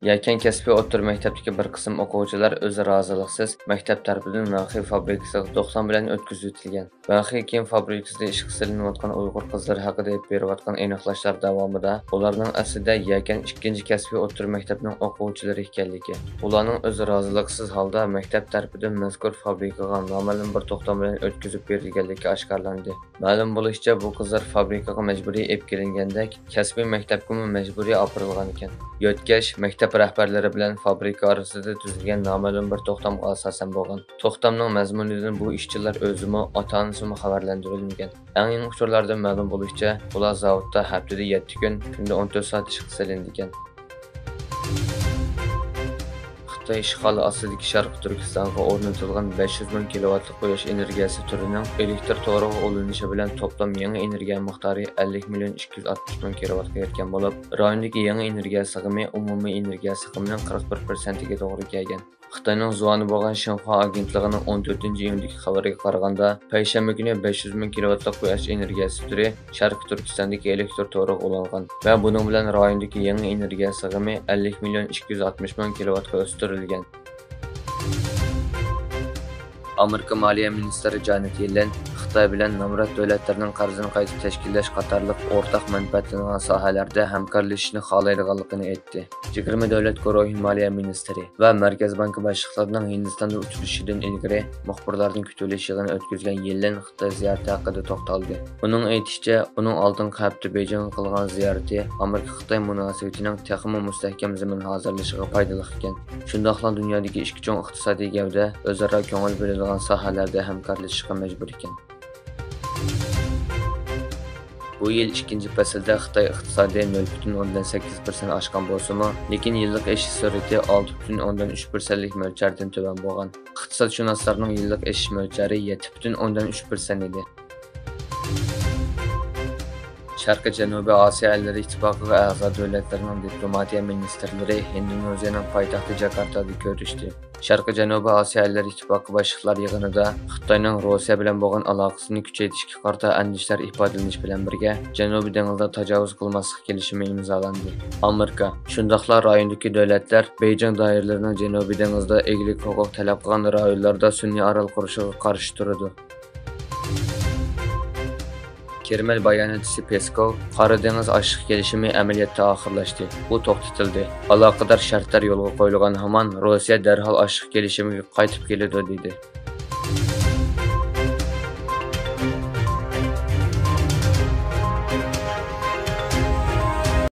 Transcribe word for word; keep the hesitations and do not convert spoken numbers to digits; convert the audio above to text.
يەكەن كەسپىي ئوتتۇرا مەكتەپتىكى بىر قىسىم ئوقۇغۇچىلار ئۆزى رازىلىقسىز مەكتەپ تەرىپىدىن ۋەنخې فابرىكىسىغا توختام بىلەن ئۆتكۈزۈۋېتىلگەن. ۋەنخې كىيىم فابرىكىسىدا ئىشقا سېلىنىۋاتقان ئۇيغۇر قىزلىرى ھەققىدە ئېلىپ بېرىۋاتقان ئېنىقلاشلار داۋامىدا ئۇلارنىڭ ئەسلىدە يەكەن ئىككىنچى كەسپىي ئوتتۇرا مەكتەپنىڭ ئوقۇغۇچىلىرى ئىكەنلىكى، ئۇلارنىڭ ئۆزى رازىلىقسىز ھالدا مەكتەپ تەرىپىدىن مەزكۇر فابرىكىغا نامەلۇم بىر توختام بىلەن ئۆتكۈزۈپ بېرىلگەنلىكى ئاشكارىلاندى. مەلۇم بولۇشىچە، بۇ قىزلار فابرىكىغا مەجبۇرىي ئېلىپ كېلىنگەندەك، كەسپىي مەكتەپكىمۇ مەجبۇرىي ئاپىرىلغانىكەن. يۆتكەش، مەكتەپ رەھبەرلىرى بىلەن فابرىكا ئارىسىدا تۈزۈلگەن نامەلۇم بىر توختامغا ئاساسەن بولغان. توختامنىڭ مەزمۇنىدىن بۇ ئىشچىلار ئۆزىمۇ، ئاتا-ئانىسىمۇ خەۋەرلەندۈرۈلمىگەن. ئەڭ يېڭى ئۇچۇرلاردىن مەلۇم بولۇشىچە، ئۇلار زاۋۇتتا ھەپتىدە يەتتە كۈن، كۈندە ئون تۆت سائەت ئىشقا سېلىنىدىكەن. خىتاي ئىشغالى ئاستىدىكى شەرقىي تۈركىستانغا ئورنىتىلغان بەش يۈز مىڭ كىلوۋاتلىق قۇياش ئېنېرگىيەسى تۈرىنىڭ ئېلېكتر تورىغا ئۇلىنىشى بىلەن توپلام يېڭى ئېنېرگىيە مىقدارى ئەللىك مىليون ئىككى يۈز ئاتمىش مىڭ كىلوۋاتقا يەتكەن بولۇپ، رايوندىكى يېڭى ئېنېرگىيە سىغىمى ئومۇمىي ئېنېرگىيە سىغىمىنىڭ قىرىق بىر پىرسەنتىگە توغرا كەلگەن. خىتاينىڭ زۇۋانى بولغان شىنخۇا ئاگېنتلىقىنىڭ ئون تۆتىنچى ئىيۇندىكى خەۋىرىگە قارىغاندا، پەيشەنبە كۈنى بەش يۈز مىڭ كىلوۋاتلىق قۇياش ئېنېرگىيەسى تۈرى شەرقىي تۈركىستاندىكى ئېلېكتر تورىغا ئۇلانغان ۋە بۇنىڭ بىلەن رايوندىكى يېڭى ئېنېرگىيە سىغىمى ئەللىك مىليون ئىككى يۈز ئاتمىش مىڭ كىلوۋاتقا ئۆستۈرۈلگەن. ئامېرىكا مالىيە مىنىستىرى جانېت يېللېن خىتاي بىلەن نامرات دۆلەتلەرنىڭ قەرزىنى قايتا تەشكىللەش قاتارلىق ئورتاق مەنپەئەتلىنىدىغان ساھەلەردە ھەمكارلىشىشنى خالايدىغانلىقىنى ئېيتتى. يىگىرمە دۆلەت گۇرۇھى مالىيە مىنىستىرى ۋە مەركەز بانكا باشلىقلىرىنىڭ ھىندىستاندا ئۇچرىشىشىدىن ئىلگىرى مۇخبىرلاردىن كۈتۈۋېلىش يىغىنى ئۆتكۈزگەن يېللېن خىتاي زىيارىتى ھەققىدە توختالدى. ئۇنىڭ ئېيتىشىچە، ئۇنىڭ ئالدىنقى ھەپتە بېيجىڭغا قىلغان زىيارىتى ئامېرىكا-خىتاي مۇناسىۋىتىنىڭ تېخىمۇ مۇستەھكەم زېمىن ھازىرلىشىغا پايدىلىق ئىكەن. شۇنداقلا دۇنيادىكى ئىككى چوڭ ئىقتىسادىي گەۋدە ئۆزئارا كۆڭۈل بۆلىدىغان ساھەلەردە ھەمكارلىشىشقا مەجبۇر ئىكەن. بۇ يىل ئىككىنچى پەسىلدە خىتاي ئىقتىسادى نۆل پۈتۈن ئوندىن سەككىز پىرسەنت ئاشقان بولسىمۇ، لېكىن يىللىق ئېشىش سۈرئىتى ئالتە پۈتۈن ئوندىن ئۈچ پىرسەنتلىك مۆلچەردىن تۆۋەن بولغان. ئىقتىسادشۇناسلارنىڭ يىللىق ئېشىش مۆلچەرى يەتتە پۈتۈن ئوندىن ئۈچ پىرسەنت ئىدى. شەرقىي جەنۇبىي ئاسىيا ئەللىرى ئىتتىپاقىغا ئەزا دۆلەتلەرنىڭ دىپلوماتىيە مىنىستىرلىرى ھىندونېزىيەنىڭ پايتەختى جاكارتادا كۆرۈشتى. شەرقىي جەنۇبىي ئاسىيا ئەللىرى ئىتتىپاقى باشلىقلار يىغىنىدا خىتاينىڭ روسىيە بىلەن بولغان ئالاقىسىنى كۈچەيتىشكە قارىتا ئەندىشىلەر ئىپادىلىنىش بىلەن بىرگە، جەنۇبىي دېڭىزدا تاجاۋۇز قىلماسلىق كېلىشىمى ئىمزالاندى. ئامېرىكا، شۇنداقلا رايوندىكى دۆلەتلەر بېيجىڭ دائىرىلىرىنىڭ جەنۇبىي دېڭىزدا ئىگىلىك ھوقۇق تەلەپ قىلغان رايونلاردا سۈنئىي ئارال قۇرۇشىغا قارشى تۇرىدۇ. كرېمل باياناتچىسى پېسكوۋ، قارا دېڭىز ئاشلىق كېلىشىمى ئەمەلىيەتتە ئاخىرلاشتى، ئۇ توختىتىلدى. ئالاقىدار شەرتلەر يولغا قويۇلغان ھامان، روسىيە دەرھال ئاشلىق كېلىشىمىگە قايتىپ كېلىدۇ، دېدى.